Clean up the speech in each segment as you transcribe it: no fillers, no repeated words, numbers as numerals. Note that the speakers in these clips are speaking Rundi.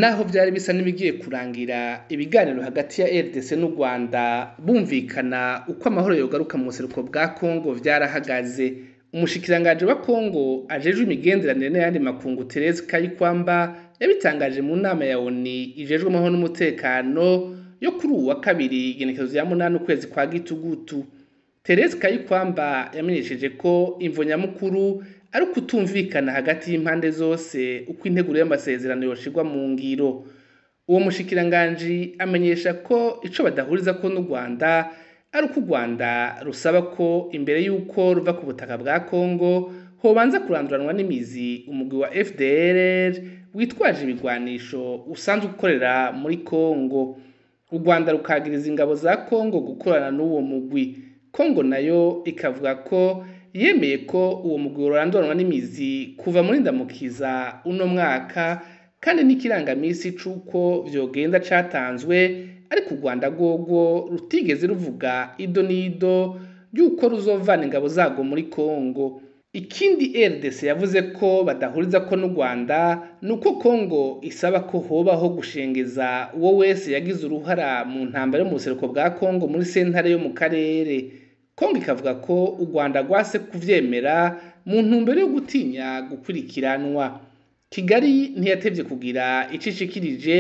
Naho vyari bisa n'ibigiye kurangira ibiganiro hagati ya RDC n'u Rwanda bumvikana uko amahoro yogaruka mu buseruko bwa Congo vyarahagaze. Umushikiranganji wa Congo ajejwe imigenderanire n'ayandi makungu Therese Kayikwamba yabitangaje mu nama ya ONU ijejwe amahoro n'umutekano yo kuri uwu wa kabiri igenekerezo rya 8 ukwezi kwa Gitugutu. Therese Kayikwamba yamenyesheje ko imvo nyamukuru ari ukutumvikana hagati y'impande zose uko integuro y'amasezerano yoshirwa mu ngiro. Uwo mushikiranganji amenyesha ko ico badahurizako n'u Rwanda ari uko u Rwanda rusaba ko imbere y'uko ruva ku butaka bwa Congo hobanza kuranduranwa n'imizi umugwi wa FDLR witwaje ibigwanisho usanzwe ukorera muri Congo. U Rwanda rukagiriza ingabo za Congo gukorana n'uwo mugwi. Congo nayo ikavuga ko yemeye ko uwo mugwi uranduranwa n'imizi kuva muri Ndamukiza uno mwaka, kandi n'ikirangamisi c'uko vyogenda catanzwe, ariko u Rwanda rworwo rutigeze ruvuga ido n'ido ry'uko ruzovana ingabo zarwo muri Congo. Ikindi RDC yavuze ko badahurizako n'u Rwanda nuko Congo isaba ko hobaho gushengeza uwo wese yagize uruhara mu ntambara yo mu buseruko bwa Congo muri sentare yo mu karere. Congo ikavuga ko u Rwanda rwase kuvyemera mu ntumbero yo gutinya gukurikiranwa. Kigali ntiyatevye kugira ico ishikirije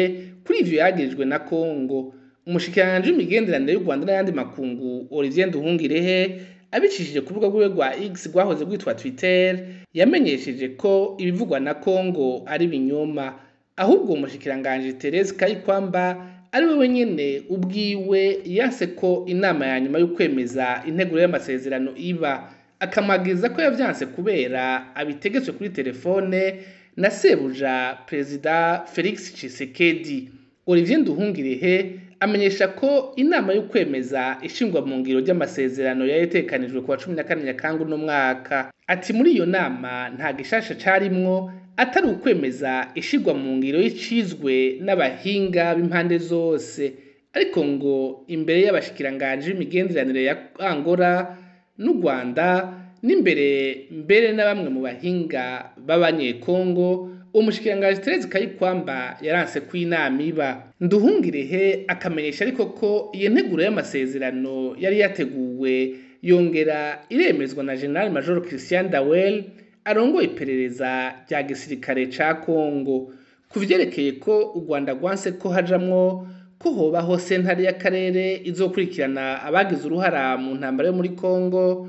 kuri ivyo yagirijwe na Congo. Umushikiranganji w'imigenderanire y'u Rwanda n'ayandi makungu Olivier Nduhungirehe abicishije ku rubuga rwiwe rwa X rwahoze rwitwa Twitter yamenyesheje ko ibivugwa na Congo ari ibinyoma, ahubwo umushikiranganji Therese Kayikwamba ari we wenyene ubwiwe yanse ko inama ya nyuma yo kwemeza integuro y'amasezerano iba, akamagiriza ko yavyanse kubera abitegetswe kuri telefone na sebuja Perezida Felix Tshisekedi. Olivier Nduhungirehe amenyesha ko inama yo kwemeza ishingwa mu ngiro ry'amasezerano yategekanijwe kuwa 14 Nyakanga uno mwaka. Ati muri iyo nama nta gishasha carimwo atari ukwemeza ishirwa mu ngiro y'icizwe n'abahinga b'impande zose, ariko ngo imbere y'abashikiranganji b'imigenderanire ya Angola n'u Rwanda n'imbere mbere na bamwe mu bahinga b'abanyekongo, umushikiranganji Therese Kayikwamba yaranse ko inama iba. Nduhungirehe akamenyesha ariko ko iyo nteguro y'amasezerano yari yateguwe yongera iremezwa na General Major Christian Dawel arongoye iperereza rya gisirikare ca Congo. Ku vyerekeye ko u Rwanda rwanse ko hajamwo ko hobaho sentare y'akarere izokurikirana abagize uruhara mu ntambara yo muri Congo,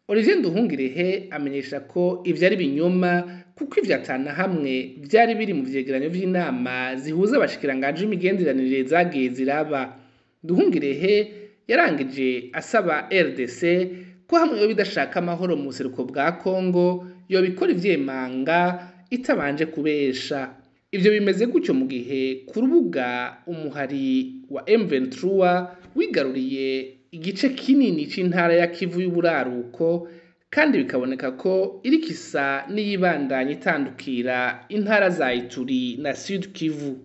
Olivier Nduhungirehe amenyesha ko ivyo ari ibinyoma kuko ivyo atana hamwe vyari biri mu vyegeranyo vy'inama zihuza abashikiranganji b'imigenderanire zagiye ziraba. Nduhungirehe yarangije asaba RDC ko hamwe yoba idashaka amahoro mu buseruko bwa Congo yobikora ivyemanga itabanje kubesha. Ivyo bimeze gutyo mu gihe ku rubuga umuhari wa M23 wigaruriye igice kinini c'intara ya Kivu y'uburaruko, kandi bikaboneka ko iriko isa n'iyibandanya itandukira intara za Ituri na Sud Kivu.